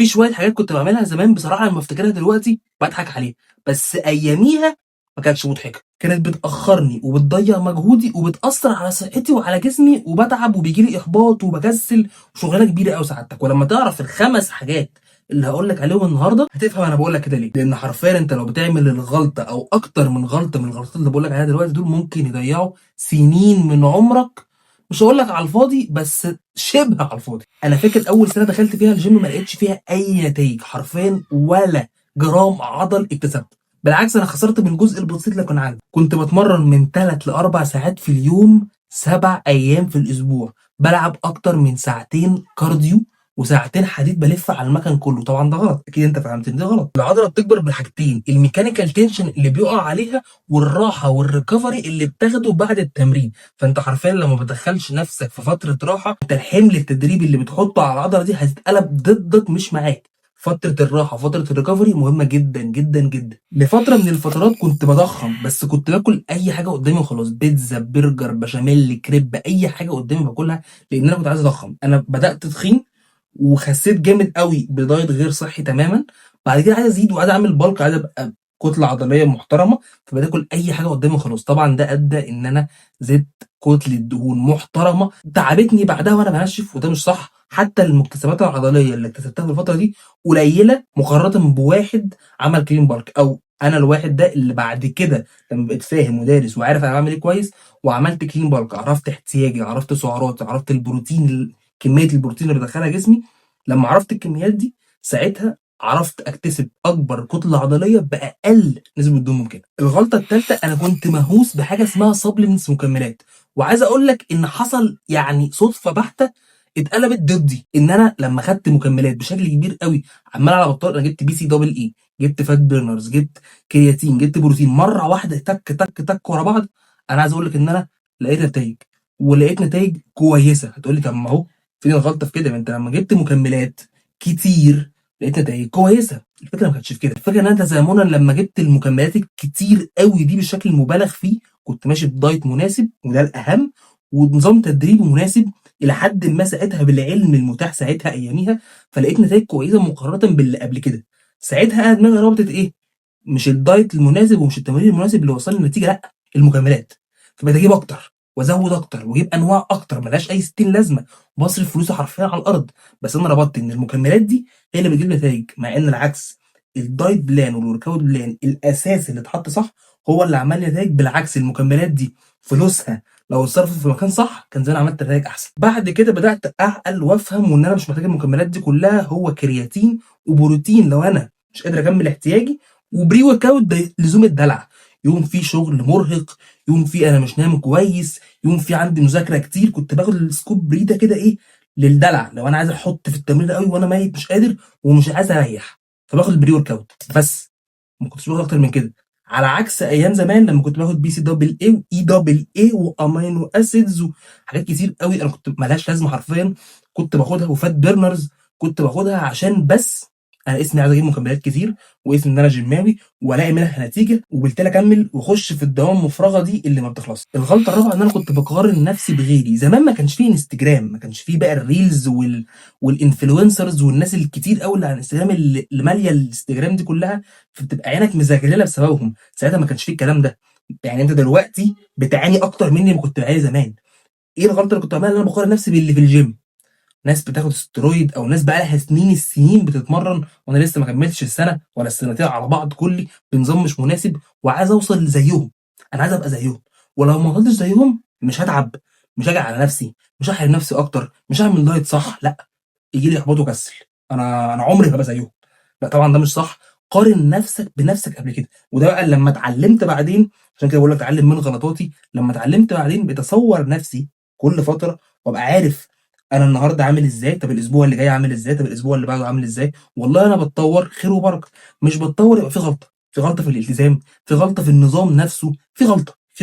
في شوية حاجات كنت بعملها زمان، بصراحة لما افتكرها دلوقتي بضحك عليها، بس اياميها ما كانتش مضحكه. كانت بتاخرني وبتضيع مجهودي وبتاثر على صحتي وعلى جسمي، وبتعب وبيجي لي احباط وبكسل وشغلانه كبيرة قوي سعادتك. ولما تعرف الخمس حاجات اللي هقول لك عليهم النهارده هتفهم انا بقول لك كده ليه، لان حرفيا انت لو بتعمل الغلطة او اكتر من غلطه من الغلطات اللي بقول لك عليها دلوقتي دول ممكن يضيعوا سنين من عمرك. مش هقول لك على الفاضي، بس شبه على الفاضي. انا فاكر اول سنة دخلت فيها الجيم ما لقيتش فيها اي نتائج حرفيا، ولا جرام عضل اكتسبته. بالعكس، انا خسرت من الجزء البسيط اللي كان عندي. كنت بتمرن من 3 ل 4 ساعات في اليوم، 7 ايام في الاسبوع، بلعب اكتر من ساعتين cardio وساعتين حديد، بلف على المكان كله. طبعا ده غلط، اكيد انت فهمت ان ده غلط. العضلة بتكبر بحاجتين: ال mechanical tension اللي بيقع عليها، والراحة وال recovery اللي بتاخده بعد التمرين. فانت حرفيا لو ما بتدخلش نفسك في فترة راحه، انت الحمل التدريبي اللي بتحطه على العضلة دي هتتقلب ضدك مش معاك. فترة الراحة، فترة ال recovery مهمة جدا جدا جدا. لفترة من الفترات كنت بضخم، بس كنت باكل أي حاجة قدامي وخلاص: بيتزا، برجر، بشاميل، كريب، أي حاجة قدامي باكلها، لأن أنا كنت عايز أضخم. أنا بدأت تخين وخسيت جامد قوي ب diet غير صحي تماما. بعد كده عايز ازيد وعايز اعمل bulk، عايز ابقى كتلة عضلية محترمه، فبقيت اكل اي حاجة قدامي وخلاص. طبعا ده ادى ان انا زدت كتلة دهون محترمه تعبتني بعدها وانا بنشف، وده مش صح. حتى المكتسبات العضلية اللي اكتسبتها في الفترة دي قليله مقارنة بواحد عمل clean bulk، او انا الواحد ده اللي بعد كده لما بقيت فاهم ودارس وعارف انا بعمل ايه كويس وعملت clean bulk، عرفت احتياجي، عرفت سعراتي، عرفت البروتين، كمية البروتين اللي بدخلها جسمي. لما عرفت الكميات دي ساعتها عرفت اكتسب اكبر كتلة عضلية باقل نسبه دهون ممكنه. الغلطة الثالثه، انا كنت مهووس بحاجة اسمها supplements، مكملات. وعايز اقول لك ان حصل يعني صدفة بحته اتقلبت ضدي، ان انا لما خدت مكملات بشكل كبير قوي عمال على بطال، انا جبت BCAA، جبت fat burners، جبت كرياتين، جبت بروتين، مرة واحدة تك تك تك ورا بعض. انا عايز اقول لك ان انا لقيت نتائج، ولقيت نتائج كويسه. هتقول لي طب ما هو فين الغلطة في كده؟ ما انت لما جبت مكملات كتير لقيت نتائج كويسه. الفكرة ما كانتش في كده. الفكرة ان انت تزامنا لما جبت المكملات الكتير قوي دي بالشكل المبالغ فيه، كنت ماشي ب diet مناسب، وده الاهم، ونظام تدريبي مناسب الى حد ما ساعتها بالعلم المتاح ساعتها اياميها، فلقيت نتائج كويسة مقارنة باللي قبل كده. ساعتها انا دماغي ربطت ايه؟ مش ال diet المناسب ومش التمرين المناسب اللي وصلني للنتيجه، لا، المكملات. فبقيت اجيب اكتر وازود اكتر واجيب انواع اكتر ملهاش اي 60 لازمه، وبصرف فلوسي حرفيا على الارض. بس انا ربطت ان المكملات دي هي اللي بتجيب نتائج، مع ان العكس، ال diet plan وال workout plan الاساسي اللي اتحط صح هو اللي عمل لي نتائج. بالعكس، المكملات دي فلوسها لو اتصرفت في مكان صح كان زمان عملت نتائج احسن. بعد كده بدات اعقل وافهم وان انا مش محتاج المكملات دي كلها. هو كرياتين وبروتين لو انا مش قادر اكمل احتياجي، و pre-workout ده لزوم الدلع، يوم فيه شغل مرهق، يوم فيه انا مش نايم كويس، يوم فيه عندي مذاكرة كتير. كنت باخد ال scoop pre ده كده ايه للدلع، لو انا عايز احط في التمرين قوي وانا ميت مش قادر ومش عايز اريح، فباخد ال pre-workout بس، ما كنتش باخد اكتر من كده. على عكس ايام زمان لما كنت باخد بي سي دبل اي واي دبل اي وامينو اسيدز وحاجات كتير قوي انا كنت ملهاش لازمه حرفيا كنت باخدها، و fat burners كنت باخدها عشان بس انا اسمي عايز اجيب مكملات كتير، واسمي ان انا جيماوي والاقي منها نتيجه، وبالتالي اكمل واخش في الدوامة المفرغه دي اللي ما بتخلص. الغلطة الرابعه، ان انا كنت بقارن نفسي بغيري. زمان ما كانش فيه انستجرام، ما كانش فيه بقى ال reels وال influencers والناس الكتير قوي اللي على الانستجرام اللي ماليه الانستجرام دي كلها، فبتبقى عينك مزغلله بسببهم. ساعتها ما كانش فيه الكلام ده. يعني انت دلوقتي بتعاني اكتر مني ما كنت بعاني زمان. ايه الغلطة اللي كنت بعملها؟ ان انا بقارن نفسي باللي في الجيم، ناس بتاخد سترويد او ناس بقى لها سنين السنين بتتمرن، وانا لسه ما كملتش السنة ولا السنتين على بعض كلي بنظام مش مناسب، وعايز اوصل زيهم. انا عايز ابقى زيهم، ولو ما وصلتش زيهم مش هتعب، مش هاجي على نفسي، مش هحرم نفسي اكتر، مش هعمل diet صح، لا، يجي لي احباط وكسل، انا عمري ما هبقى زيهم. لا طبعا ده مش صح. قارن نفسك بنفسك قبل كده. وده بقى لما اتعلمت بعدين، عشان كده بقول لك اتعلم من غلطاتي. لما اتعلمت بعدين بقيت اصور نفسي كل فترة وابقى عارف انا النهارده عامل ازاي، طب الاسبوع اللي جاي عامل ازاي، طب الاسبوع اللي بعده عامل ازاي. والله انا بتطور خير وبركه، مش بتطور يبقى في غلطه، في غلطه في الالتزام، في غلطه في النظام نفسه، في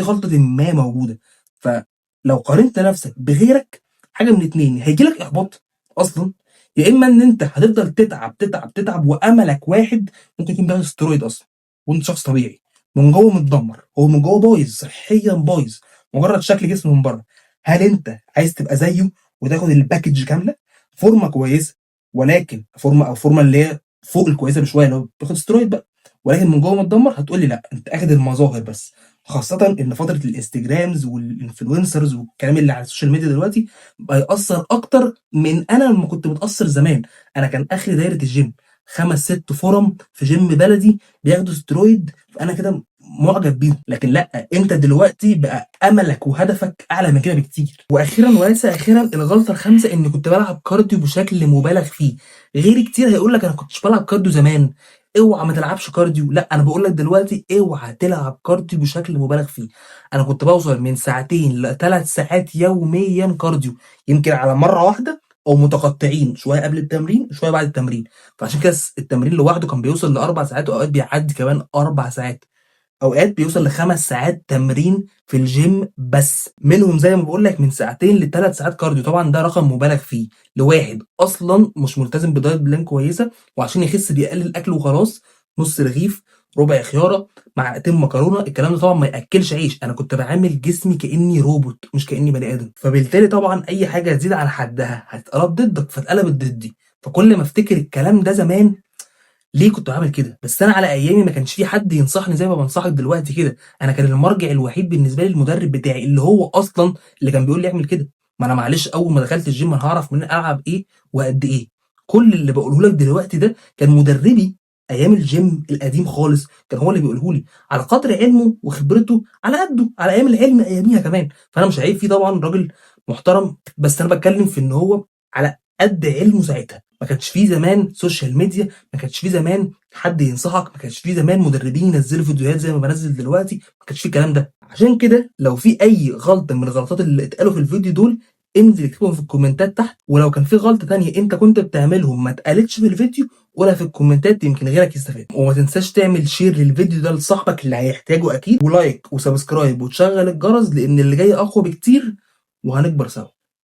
غلطه ما موجوده. فلو قارنت نفسك بغيرك، حاجة من اتنين: هيجي لك احباط اصلا، يا اما ان انت هتفضل تتعب تتعب تتعب، واملك واحد ممكن يكون بياخد سترويد اصلا وانت شخص طبيعي من جوه متدمر، هو من جوه بايظ صحيا، بايظ مجرد شكل جسم من بره. هل انت عايز تبقى زيه وتاخد ال package كامله، فورمه كويسة ولكن فورمه او فورمه اللي هي فوق الكويسة بشوية لو بتاخد سترويد بقى، ولكن من جوه متدمر، هتقول لي لا انت اخد المظاهر بس. خاصة ان فترة ال Instagrams وال influencers والكلام اللي على ال social media دلوقتي بقى يأثر اكتر من انا لما كنت متأثر زمان. انا كان اخري دايرة الجيم خمس ست فورم في جيم بلدي بياخدوا سترويد، فانا كده معجب بيهم. لكن لا، انت دلوقتي بقى املك وهدفك اعلى من كده بكتير. واخيرا وليس اخيرا، الغلطة الخامسة اني كنت بلعب cardio بشكل مبالغ فيه. غيري كتير هيقول لك انا كنتش بلعب cardio زمان، اوعى ما تلعبش cardio. لا، انا بقول لك دلوقتي اوعى تلعب cardio بشكل مبالغ فيه. انا كنت بوصل من ساعتين ل3 ساعات يوميا cardio، يمكن على مرة واحدة او متقطعين، شوية قبل التمرين شوية بعد التمرين. فعشان كده التمرين لوحده كان بيوصل ل4 ساعات، واوقات بيعدي كمان 4 ساعات، اوقات بيوصل ل5 ساعات تمرين في الجيم بس، منهم زي ما بقول لك من ساعتين ل3 ساعات cardio. طبعا ده رقم مبالغ فيه لواحد اصلا مش ملتزم ب diet plan كويسه، وعشان يخس بيقلل اكله وخلاص، نص رغيف، ربع خياره، معلقتين مكرونه. الكلام ده طبعا ما ياكلش عيش. انا كنت بعامل جسمي كاني روبوت مش كاني بني ادم. فبالتالي طبعا اي حاجة تزيد عن حدها هتتقلب ضدك، فاتقلبت ضدي. فكل ما افتكر الكلام ده زمان، ليه كنت بعمل كده؟ بس انا على ايامي ما كانش في حد ينصحني زي ما بنصحك دلوقتي كده. انا كان المرجع الوحيد بالنسبة لي المدرب بتاعي، اللي هو اصلا اللي كان بيقول لي اعمل كده. ما انا معلش اول ما دخلت الجيم انا هعرف منين العب ايه وقد ايه؟ كل اللي بقوله لك دلوقتي ده كان مدربي ايام الجيم القديم خالص كان هو اللي بيقوله لي، على قدر علمه وخبرته على قده، على ايام العلم اياميها كمان. فانا مش عيب فيه طبعا، راجل محترم، بس انا بتكلم في ان هو على قد علمه ساعتها. ما كانش فيه زمان social media، ما كانش فيه زمان حد ينصحك، ما كانش فيه زمان مدربين ينزلوا فيديوهات زي ما بنزل دلوقتي، ما كانش فيه الكلام ده. عشان كده لو في اي غلطه من الغلطات اللي اتقالوا في الفيديو دول، انزل اكتبهم في الكومنتات تحت. ولو كان في غلطه تانية انت كنت بتعملهم ما اتقالتش في الفيديو، قولها في الكومنتات، يمكن غيرك يستفاد. وما تنساش تعمل share للفيديو ده لصاحبك اللي هيحتاجه اكيد، و like و subscribe وتشغل الجرس، لان اللي جاي اقوى بكتير وهنكبر سوا.